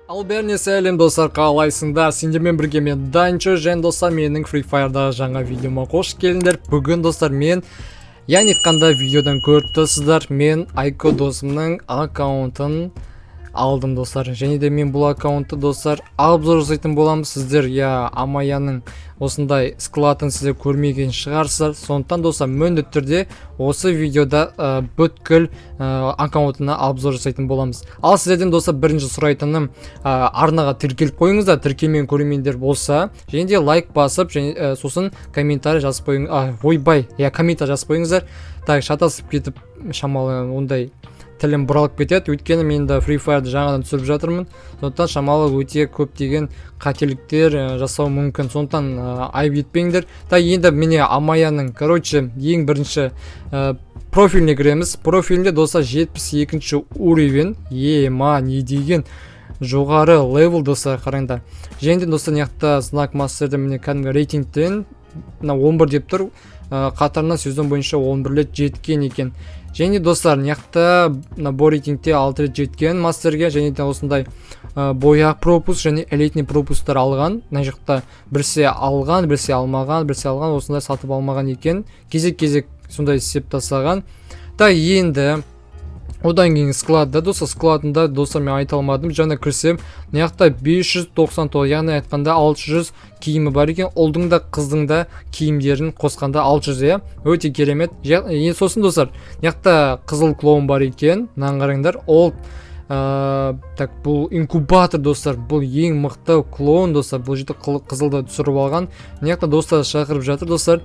Ал бәріне сәлем, достар, қалайсыңдар? Сендермен бірге мен, Данчо, және, достар, менің Free Fire'дағы жаңа видеома қош келдіңдер. Бүгін, достар, мен, яғни айтқанда, видеодан көріп тұрсыздар, мен Айко досымның аккаунтын алдым, достар. Және де мен бұл аккаунтты, достар, обзор жасайтын боламын. Сіздер, я, Амаяның осындай складын сіздер көрмеген шығарсыздар. Сондықтан, достар, міндетті түрде осы видеода бүткіл аккаунтына обзор жасайтын боламыз. Ал сіздерден, достар, бірінші сұрайтыным, арнаға тіркеліп қойыңыздар, тіркелмеген көрермендер болса, және де лайк басып, және сосын комментарий жазып қойың, ойбай, иә, комментарий жазып қойыңыздар. Так, шатасып кетіп, шамалы ондай тілім бұралып кетеді, өйткені мен де Free Fire'ды жаңадан түсіріп жатырмын, сондықтан шамалы өте көптеген қателіктер жасау мүмкін, сондықтан айып етпеңдер. Так, енді міне, Амаяның, короче, ең бірінші профиліне кіреміз. Профилінде, достар, 72 уровень. Ема, не деген жоғары левел, достар, қараңдар. Және де, достар, мына жақта знак мастерде, міне, кәдімгі рейтингтен мына 11 деп тұр, қатарынан сезон бойынша 11 рет жеткен екен. Және, достар, мына жақта мына бо рейтингте 6 рет жеткен мастерге. Және де осындай бояқ пропуск және элитный пропусктар алған. Мына жақта бірсе алған, бірсе алмаған, бірсе алған, осындай сатып алмаған екен, кезек кезек сондай істеп тастаған. Так, енді одан кейін складда, достар, складында, достар, мен айта алмадым, жаңа кірсем, мына жақта 599, яғни айтқанда, 600 киімі бар екен. Ұлдың да, қыздың да киімдерін қосқанда 600, иә, өте керемет. Енді сосын, достар, мына жақта қызыл клоун бар екен, мынаны қараңдар. Ол так, бұл инкубатор, достар, бұл ең мықты клоун, достар. Бұл жерде қызылды түсіріп алған. Мына жақта достар шақырып жатыр, достар.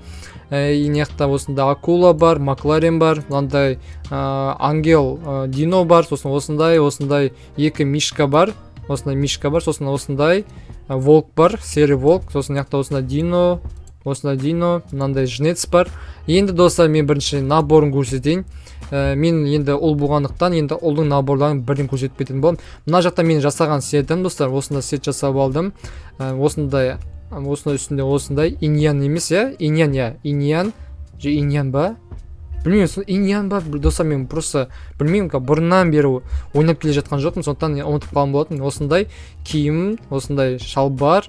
И мына жақта осындай акула бар, Макларен бар, мынандай ангел, дино бар, сосын осындай осындай екі мишка бар, осындай мишка бар, сосын осындай волк бар, серый волк, сосын мына жақта осындай дино, осындай дино, мынандай жнец бар. Енді, достар, мен бірінші наборын көрсетейін. Мен енді ұл болғандықтан, енді ұлдың наборларын бірден көрсетіп кететін боламын. Мына жақта мен жасаған сетім, достар, осындай сет жасап алдым. Осындай, осындай, үстінде осындай иньян емес, иә, иньян, иә, иньян же, иньян ба, білмеймін, сол иньян ба, достар, мен просто білмеймін, бұрыннан бері ойнап келе жатқан жоқпын, сондықтан мен ұмытып қалған болатынмын. Осындай киім, осындай шалбар,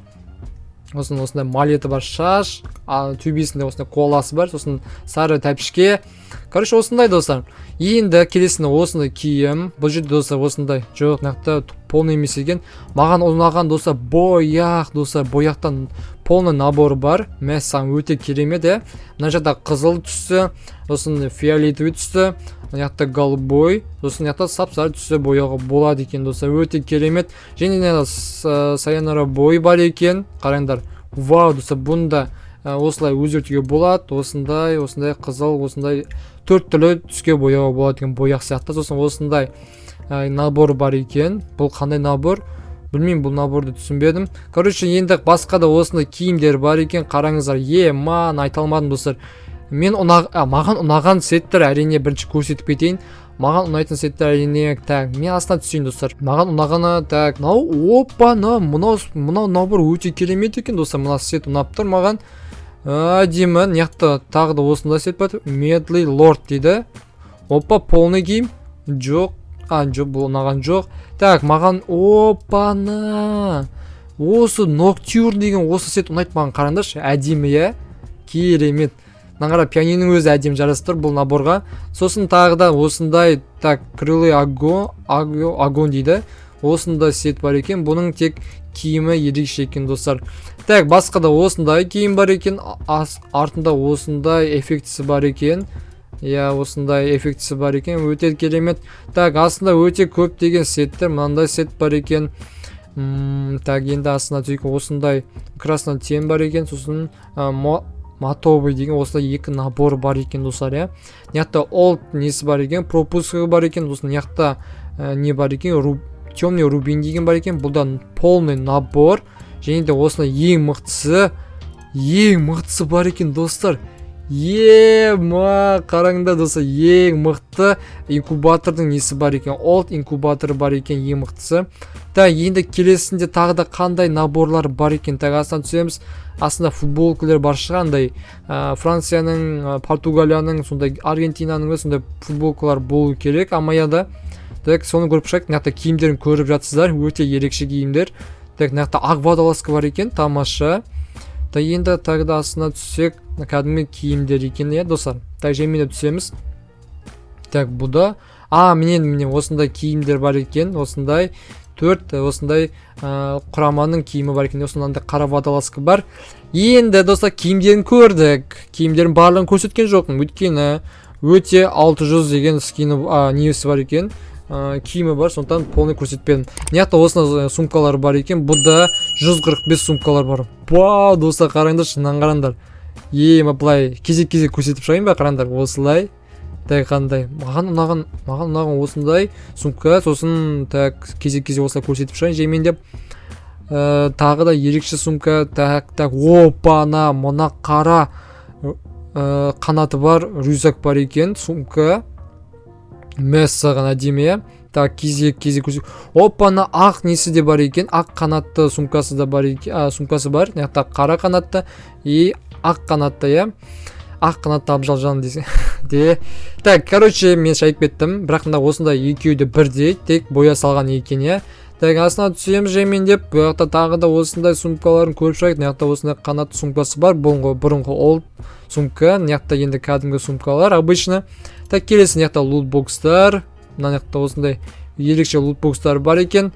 сосын осындай малеті бар шаш, төбесінде осындай коласы бар, сосын сары тәпішке, короче, осындай, достар. Енді келесінде осындай киім. Бұл жерде, достар, осындай жоқ, мына жақта полный емес екен. Маған ұнаған, достар, бояқ, достар, бояқтан полный набор бар. Мәссаған, өте керемет, иә. Мына жақта қызыл түсі, сосын фиолетовый түсі, мына жақта голубой, сосын мына жақта сап сары түсі бояуға болады екен, достар, өте керемет. Және мына сайонара бой бар екен, қараңдар. Вау, достар, бұны да осылай өзгертуге болады, осындай, осындай қызыл, осындай төрт түрлі түске бояуға болады екен, бояқ сияқты. Сосын осындай набор бар екен. Бұл қандай набор, білмеймін, бұл наборды түсінбедім. Короче, енді басқа да осындай киімдер бар екен, қараңыздар. Е, ман, айта алмадым, достар. Мен маған ұнаған сеттер, әрине, бірінші көрсетіп кетейін. Маған ұнайтын сеттер, әрине. Так, мен астына түсейін, достар. Маған ұнағаны, так, мынау, опа, мынау, мынау набор өте керемет екен, достар. Мына сет ұнап тұр маған, әдемі. Мына жақта тағы да осындай сет бар, медлый лорд дейді. Опа, полный киім жоқ, жоқ, бұл ұнаған жоқ. Так, маған, опана, осы ноктюрн деген осы сет ұнайды маған, қараңдаршы, әдемі, иә, керемет. Мына қара, пианиноның өзі әдемі жарасып тұр бұл наборға. Сосын тағы да осындай, так, крылы огонь, огонь дейді, осындай сет бар екен. Бұның тек киімі ерекше екен, достар. Так, басқа да осындай киім бар екен. Артында осындай эффектісі бар екен, иә, осындай эффектісі бар екен, өте керемет. Так, астында өте көптеген сеттер, мынандай сет бар екен. Так, енді астына түсейік. Осындай красный тень бар екен, сосын матовый деген осындай екі набор бар екен, достар, иә. Мына жақта олд несі бар екен, пропускі бар екен. Сосын мына жақта не бар екен, темный рубин деген бар екен, бұл да полный набор. Және де осындай ең мықтысы, ең мықтысы бар екен, достар. Ема, қараңдар, достар, ең мықты инкубатордың несі бар екен, олд инкубатор бар екен, ең мықтысы. Так, енді келесінде тағы да қандай наборлар бар екен? Так, астына түсеміз. Астында футболкалар бар шығар, андай Францияның, Португалияның, сондай, Аргентинаның да сондай футболкалар болу керек Амаяда. Так, соны көріп шығайық. Мына жақта киімдерін көріп жатсыздар, өте ерекше киімдер. Так, мына жақта ақ водолазка бар екен, тамаша. Так, енді тағы да астына түссек, кәдімгі киімдер екен, иә, достар. Так, жайменен түсеміз. Так, бұда міне, міне, осындай киімдер бар екен. Осындай төрт осындай құраманың киімі бар екен. Осындай қара водолазка бар. Енді, достар, киімдерін көрдік. Киімдердің барлығын көрсеткен жоқпын, өйткені өте 600 деген скині, несі бар екен, киімі бар, сондықтан полный көрсетпедім. Мына жақта осындай сумкалар бар екен. Бұда 145 сумкалар бар. Вау, достар, қараңдаршы, мынаны қараңдар. Е, былай кезек кезек көрсетіп шығайын ба? Қараңдар, осылай. Так, қандай маған ұнаған осындай сумка. Сосын, так, кезек кезек осылай көрсетіп шығайын жаймен деп. Тағы да ерекше сумка. Так, так, опа, на, мына қара қанаты бар рюкзак бар екен, сумка. Мәссаған, әдемі, иә. Так, кезек кезек көрсет. Опа, ана ақ несі де бар екен, ақ қанатты сумкасы да бар екен. Сумкасы бар мына жақта, қара қанатты и ақ қанатты, иә. Ақ қанатты абжалжан десең де. Так, короче, мен шайып кеттім, бірақ мына осындай екеуі де бірдей, тек боя салған екен, иә. Так, астына түсеміз жаймен деп. Бұл жақта тағы да осындай сумкаларын көріп шығайық. Мына жақта осындай қанатты сумкасы бар, бұрынғы ол сумка. Мына жақта енді кәдімгі сумкалар, обычно. Так, келесі мына жақта лутбокстар. Мына жақта осындай ерекше лутбокстар бар екен.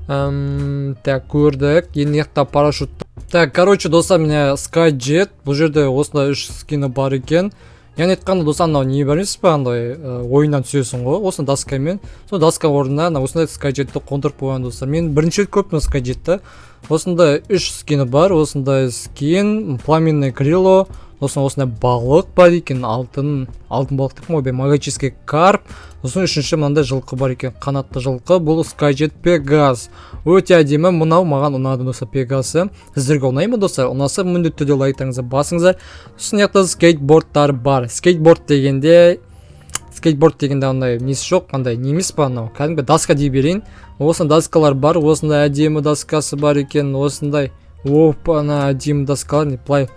Так, көрдік. Енді мына жақта парашют. Так, короче, достар, міне, Skyjet. Бұл жерде осындай үш скині бар екен. Яғни айтқанда, достар, анау не бар емес па, андай ойыннан түсесің ғой осындай доскамен. Сол доска орнына ана осындай Skyjetті қондырып қойған, достар. Мен бірінші рет көріп тұрмын Skyjetті. Осындай үш скині бар. Осындай скин, пламенное крыло, сосын осындай балық бар екен, алтын балық деп ойбай, магический карп. Сосын үшінші мынандай жылқы бар екен, қанатты жылқы. Бұл Skyjet Пегас, өте әдемі. Мынау маған ұнады, достар, Пегасы. Сіздерге ұнай ма, достар? Ұнаса, міндетті түрде лайктарыңызды басыңыздар. Сосын мына жақта скейтбордтар бар. Скейтборд дегенде андай несі жоқ, андай не емес па, анау кәдімгі доска дей берейін. Осындай доскалар бар, осындай әдемі доскасы бар екен. Осындай, опа, ана әдемі доскалар. Не былай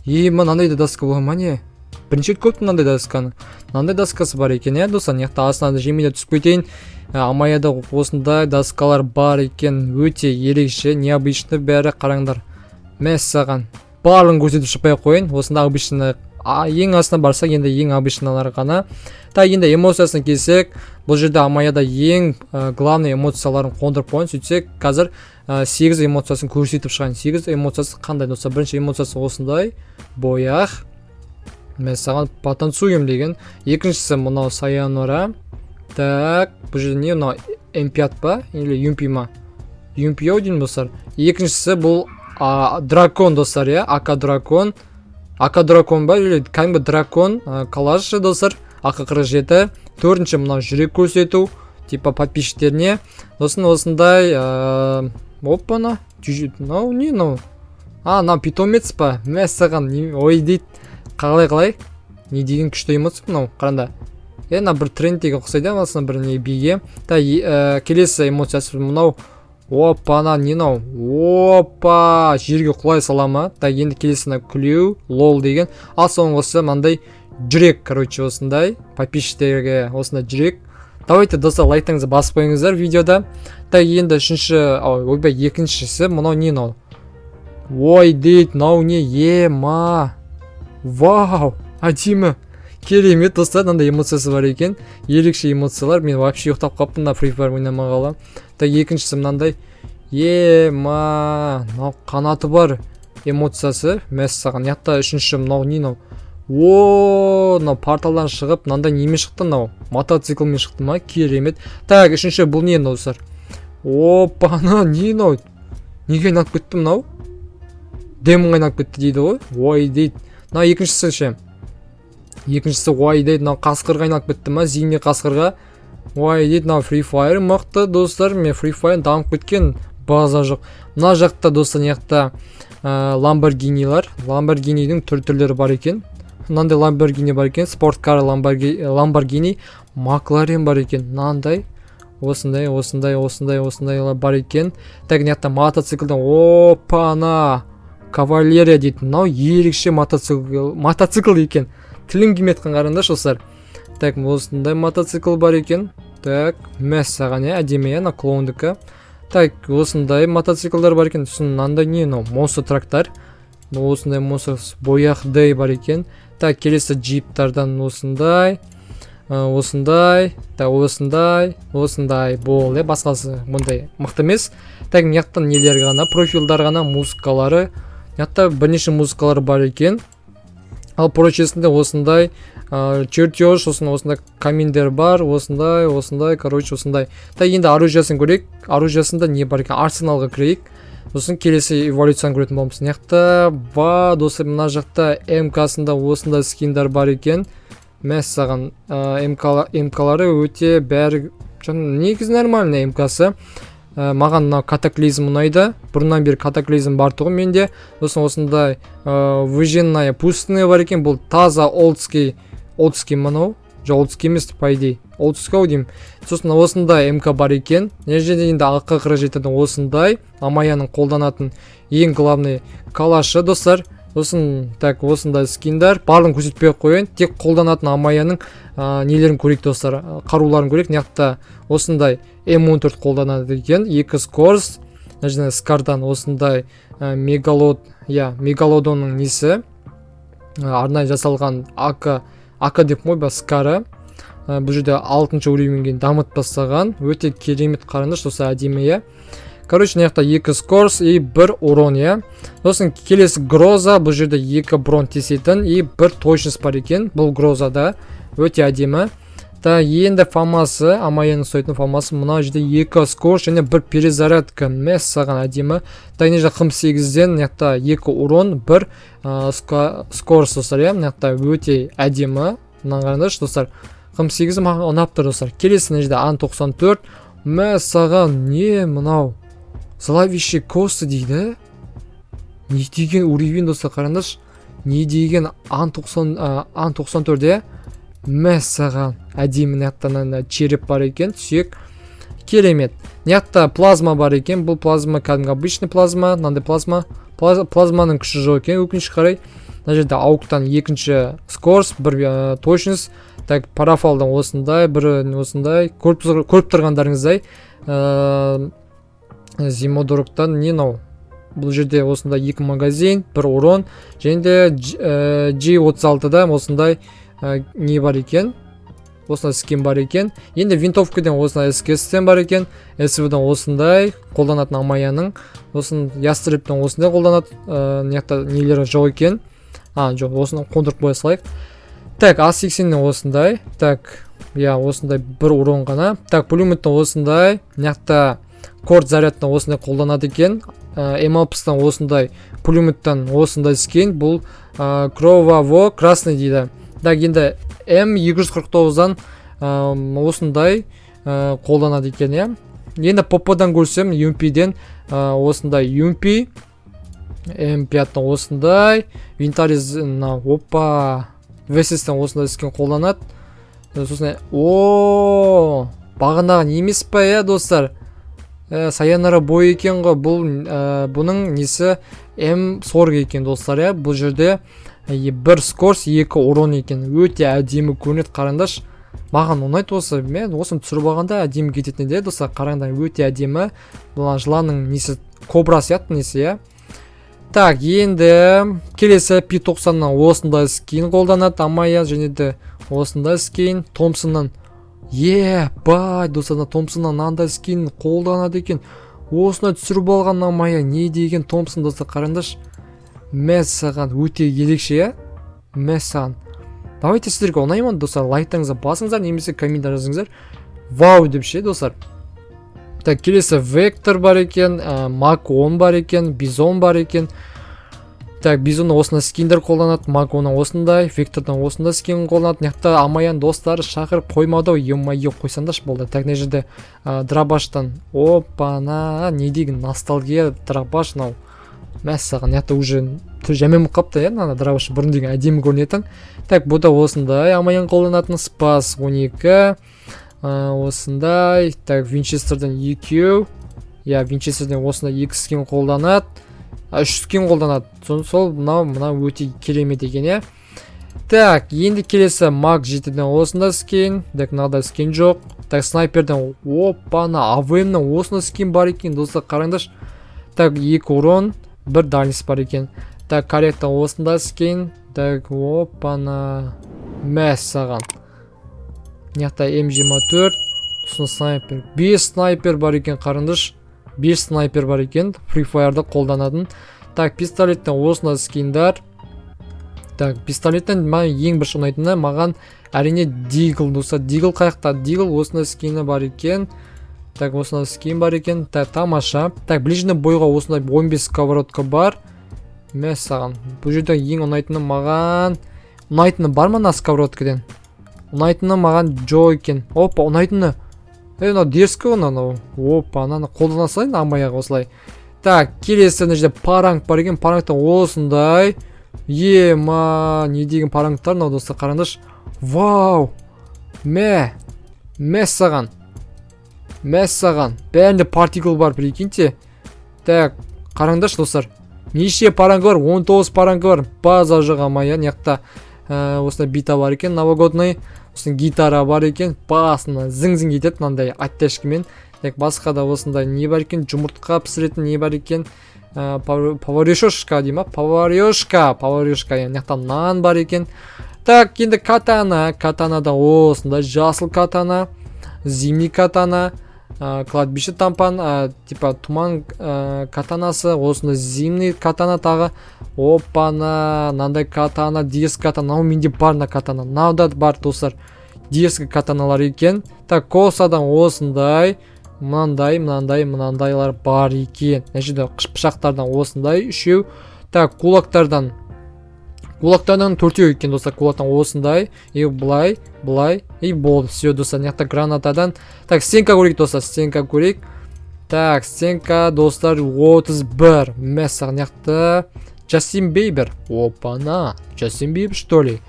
е, мынандай да доска бола ма, не? Бірінші рет көріп мынандай досканы. Мынандай доскасы бар екен, иә, достар. Мына жақта астына да жемей түсіп кетейін. Амаяда осындай доскалар бар екен, өте ерекше, необычный бәрі. Қараңдар, мәссаған, барлығын көрсетіп шықпай ақ қояйын. Осында обычный, ең астына барсақ, енді ең обычныйлар ғана. Так, енді эмоциясына келсек, бұл жерде Амаяда ең главный эмоцияларын қондырып қойған. Сөйтсек, қазір сегіз эмоциясын көрсетіп шығайын. Сегіз эмоциясы қандай, достар? Бірінші эмоциясы осындай бояқ, мәссаған, потанцуем деген. Екіншісі мынау сайонара. Так, бұл жерде не, мынау М5 па или UMP ма? UMP ау деймін, достар. Екіншісі бұл дракон, достар, иә, АК дракон. АК дракон ба или кәдімгі дракон, калаш, достар, АК 47. Төртінші мынау жүрек көрсету, типа подписчиктеріне. Сосын осындай опана, мынау не, мынау мынау питомец па? Мәссаған, не ой дейді. Қалай, қалай, не деген күшті эмоция мынау, қараңдар. Е, мына бір трендтегі ұқсайды, иә, бір не биге. Так, келесі эмоциясы мынау. Опа, ана не мынау? Опа, жерге құлай сала ма? Так, енді келесі мына күлу, лол деген. Ал соңғысы мынандай жүрек. Короче, осындай подписчиктерге осындай жүрек. Давайте, достар, лайктарыңызды басып қойыңыздар видеода. Так, енді үшінші, ойбай, екіншісі мынау. Не мынау? Ой дейді, мынау не? Ема, вау, әдемі, керемет, достар. Мынандай эмоциясы бар екен, ерекше эмоциялар. Мен вообще ұйықтап қалыппын мына Free Fire ойнамағалы. Так, екіншісі мынандай. Ема, мынау қанаты бар эмоциясы, мәссаған. Мына жақта үшінші мынау не, мынау? О, мынау порталдан шығып, мынандай немен шықты? Мынау мотоциклмен шықты ма? Керемет. Так, үшінші бұл не, мынау, достар? Опа, ана не мынау? Неге айналып кетті мынау? Демонға айналып кетті дейді ғой. Ой дейді. Мынау екіншісі ше? Екіншісі, ой дейді, мынау қасқырға айналып кетті ма? Зимний қасқырға. Ой дейді, мынау Free Fire мықты, достар. Мен Free Fire дамып кеткен, база жоқ. Мына жақта, достар, мына жақта Ламборгинилар. Ламборгинидің түр түрлері бар екен. Мынандай Ламборгини бар екен, спорткар Ламборгини, Макларен бар екен. Мынандай, осындай, осындай, осындай, осындайлар бар екен. Так, мына жақта мотоциклдан, опа, ана кавалерия дейді. Мынау ерекше мотоцикл екен, тілім келмей жатқан. Қараңдаршы, достар. Так, осындай мотоцикл бар екен. Так, мәссаған, иә, әдемі, иә, мына клоундікі. Так, осындай мотоциклдар бар екен. Сосын мынандай не мынау? Монстр трактар. Осындай монстр бояқ дей бар екен. Так, келесі джиптардан осындай, осындай, так, осындай, осындай болды, иә, басқасы бұндай мықты емес. Так, мына жақтан нелер ғана, профильдар ғана, музыкалары. Мына жақта бірнеше музыкалар бар екен. Ал прочесінде осындай чертеж, сосын осындай каминдер бар, осындай, осындай, короче, осындай. Так, енді оружиясын көрейік. Оружиясында не бар екен? Арсеналға кірейік. Сосын келесі эволюцияны көретін боламыз. Мына жақта, ва, достар, мына жақта МК-сында осындай скиндар бар екен. Мәссаған, МК, МК-лары өте бәрі негізі нормальный МК-сы. Маған мынау катаклизм ұнайды. Бұрыннан бері катаклизм бар тұғын менде. Сосын осындай выжженная пустыня бар екен. Бұл таза олдский, олдский мынау. Жоқ, олдский емес, по идее. Олдский ау деймін. Сосын осындай МК бар екен. Мына жерде енді АК 47-дің осындай Амаяның қолданатын ең главный калашы, достар. Сосын, так, осындай скиндар барлығын көрсетпей ақ қояйын. Тек қолданатын Амаяның нелерін көрейік, достар, қаруларын көрейік. Мына жақта осындай М14 қолданады екен, екі скорость. Мына жерде скардан осындай мегалод, иә, мегалодонның несі, арнайы жасалған АК, АК деп қой ба, скары. Бұл жерде алтыншы уровеньге дамытып тастаған. Өте керемет, қараңдаршы, достар, әдемі, иә. Короче, мына жақта екі скорость и бір урон, иә. Сосын келесі гроза. Бұл жерде екі брон тесетін и бір точность бар екен бұл грозада, өте әдемі. Да, енді фамасы, Амаяның ұстайтын фамасы. Мына жерде екі скорость және бір перезарядка, мәссаған, әдемі. Да, мына жерде қым сегізден мына жақта екі урон, бір скорость, достар, иә. Мына жақта өте әдемі, мынаны қараңдаршы, достар. Қым сегізі маған ұнап тұр, достар. Келесі мына жерде Ан 94. Мәссаған, не мынау? Зловещий кости дейді. Не деген уровень, достар, қараңдаршы, не деген Ан 90, Ан 94, иә. Мәссаған, әдемі. Мына жақта мынандай череп бар екен, сүйек, керемет. Мына жақта плазма бар екен. Бұл плазма кәдімгі обычный плазма, мынандай плазма. Плазманың күші жоқ екен, өкінішке қарай. Мына жерде ауктан екінші скорость, бір точность. Так, парафалдан осындай, бір осындай, көріп тұрғандарыңыздай. Зимодорогтан не мынау? Бұл жерде осындай екі магазин, бір урон және де G36-да осындай не бар екен, осындай скин бар екен. Енді винтовкадан осындай СКС-тен бар екен, СВ-дан осындай қолданатын Амаяның. Сосын ястребтен осындай қолданады. Мына жақта нелері жоқ екен, а, жоқ, осыны қондырып қоя салайық. Так, А 80-нен осындай, так, иә, осындай бір урон ғана. Так, пулеметтен осындай, мына жақта корт зарядтан осындай қолданады екен. М 60-тан осындай, пулеметтен осындай скин. Бұл кроваво красный дейді. Так, енді М 249-дан осындай қолданады екен, иә. Енді ПП-дан көрсем, ЮМП-ден осындай ЮМП, М 5-тан осындай винторез, мына, опа, ВСС-тен осындай скин қолданады. Сосын, о, бағанағы не емес па, иә, достар? Саянара бой екен ғой бұл. Бұның несі М 40 екен, достар, иә. Бұл жерде бір скорость, екі урон екен. Өте әдемі көрінеді, қараңдаршы, маған ұнайды осы. Мен осыны түсіріп алғанда әдемі кететін еді, достар. Қараңдар, өте әдемі. Мына жыланның несі, кобра сияқты несі, иә. Так, енді келесі Пи 90-нан осындай скин қолданады Амая және де осындай скин Томпсоннан. Е, бай, достар, Томпсоннан мынандай скин қолданады екен. Осыны түсіріп алған Амая. Не деген Томпсон, достар, қараңдаршы, мәссаған, өте ерекше, иә, мәссаған. Давайте, сіздерге ұнай ма, достар? Лайктарыңызды басыңыздар немесе комментарий жазыңыздар «вау» деп ше, достар. Так, келесі Вектор бар екен, Мак 10 бар екен, Бизон бар екен. Так, Бизон осындай скиндер қолданады, Мак 10 осындай, Вектордан осындай скин қолданады. Мына жақта Амаян достары шақырып қоймады ау, е-мое, қойсаңдаршы, болды. Так, мына жерде дробаштан, опа-на, не деген ностальгия дробаш мынау, мәссаған. Мына жақта уже түрі жаман болып қалыпты, иә, мына дробаш бұрын деген әдемі көрінетін. Так, бұл да осындай Амаян қолданатын Спас 12, осындай. Так, Винчестерден екеу, иә, Винчестерден осындай екі скин қолданады, үш скин қолданады. Сол мынау өте керемет екен, иә. Так, енді келесі Мак 7-ден осындай скин. Так, мынада скин жоқ. Так, снайперден, опана, АВМ-нан осындай скин бар екен, достар, қараңдаршы. Так, екі урон, бір дальность бар екен. Так, корректно, осындай скин. Так, опана, мәссаған. Мына жақта М24, сосын снайпер, бес снайпер бар екен, қараңдаршы, бес снайпер бар екен Free Fire'да қолданатын. Так, пистолеттен осындай скиндар. Так, пистолеттен маған ең бірінші ұнайтыны, маған, әрине, Дигл, достар. Дигл қай жақта? Дигл осындай скині бар екен. Так, осындай скин бар екен. Так, тамаша. Так, ближний бойға осындай 15 сковородка бар. Мәссаған, бұл жерде ең ұнайтыны, маған ұнайтыны бар ма? Мына сковородкадан ұнайтыны маған жоқ екен. Опа, ұнайтыны, ей, мынау дерзкий ғой мынау. Опа, ананы қолдана салайын амаяқ осылай. Так, келесі мына жерде паранг бар екен. Парангтан осындай, ема, не деген парангтар мынау, достар, қараңдаршы. Вау, мә, мәссаған, мәссаған, бәрінде партикл бар, прикиньте. Так, қараңдаршы, достар, неше паранг бар? 19 паранг бар, база жоқ. Амая, мына жақта осындай бита бар екен новогодний, сосын гитара бар екен, басына зың зың етеді мынандай оттяжкамен. Так, басқа да осындай не бар екен? Жұмыртқа пісіретін не бар екен? Поварешка дей ма? Поварешка, поварешка. Мына жақта нан бар екен. Так, енді катана. Катанада осындай жасыл катана, зимний катана, кладбище тампан, типа туман катанасы, осындай зимний катана тағы. Опана, мынандай катана, дерзкий катана. Мынау менде бар, мына катана, мынау да бар, достар, дерзкий катаналар екен. Так, косадан осындай, мынандай, мынандай, мынандайлар бар екен. Мына жерде пышақтардан осындай үшеу. Так, кулактардан төртеу екен, достар. Кулактан осындай и былай, былай, и болды, все, достар. Мына жақта гранатадан, так, стенка көрейік, достар, стенка көрейік. Так, стенка, достар, 31. Мәссаған, мына жақта Джастин Бейбер. Опана, Джастин Бейбер, что ли?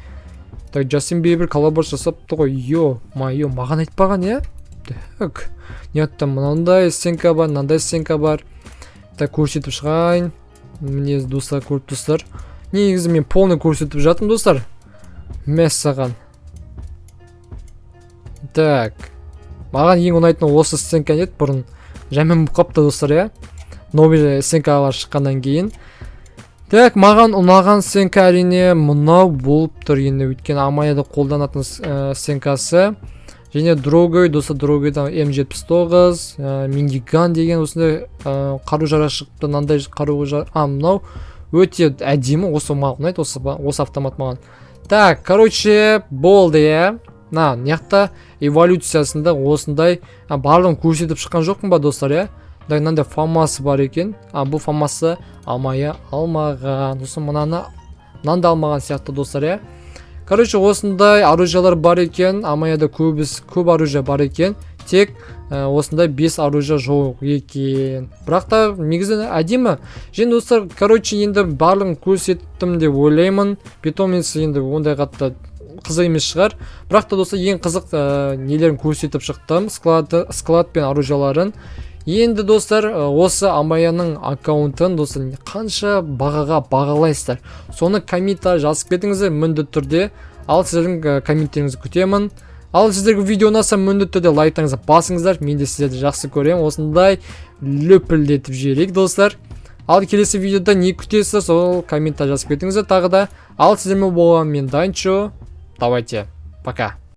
Так, Джастин Бейбер коллабор жасапты ғой, ё моё, маған айтпаған, иә. Так, мына жақта мынандай стенка бар, мынандай стенка бар. Так, көрсетіп шығайын. Міне, достар, көріп тұрсыздар, негізі мен полный көрсетіп жатырмын, достар. Мәссаған. Так, маған ең ұнайтыны осы сценка еді бұрын, жаман болып қалыпты, достар, иә, новый сценкалар шыққаннан кейін. Так, маған ұнаған сценка, әрине, мынау болып тұр енді, өйткені Амаяда қолданатын сценкасы. Және другой, достар, другойдан М79, миниган деген осындай қару жарақ шығыпты. Мынандай қару жарақ, а мынау өте әдемі, осы маған ұнайды, осы автомат маған. Так, короче, болды, иә. Мына жақта эволюциясында осындай, барлығын көрсетіп шыққан жоқпын ба, достар, иә? Так, мынандай фамасы бар екен. А бұл фамасы Амая алмаған, сосын мынаны, мынаны да алмаған сияқты, достар, иә. Короче, осындай оружиялар бар екен Амаяда, көбіс көп оружие бар екен, тек осындай бес оружие жоқ екен, бірақ та негізі әдемі. Және, достар, короче, енді барлығын көрсеттім деп ойлаймын. Питомец енді ондай қатты қызық емес шығар, бірақ та, достар, ең қызық нелерін көрсетіп шықтым, склад, склад пен оружияларын. Енді, достар, осы Амаяның аккаунтын, достар, қанша бағаға бағалайсыздар, соны комментарий жазып кетіңіздер міндетті түрде. Ал сіздердің комменттеріңізді күтемін. Ал сіздерге видео ұнаса, міндетті түрде лайктарыңызды басыңыздар. Мен де сіздерді жақсы көремін. Осындай лөпілдетіп жіберейік, достар. Ал келесі видеода не күтесіздер, сол комментарий жазып кетіңіздер тағы да. Ал сіздермен болған мен, Данчо. Давайте, пока.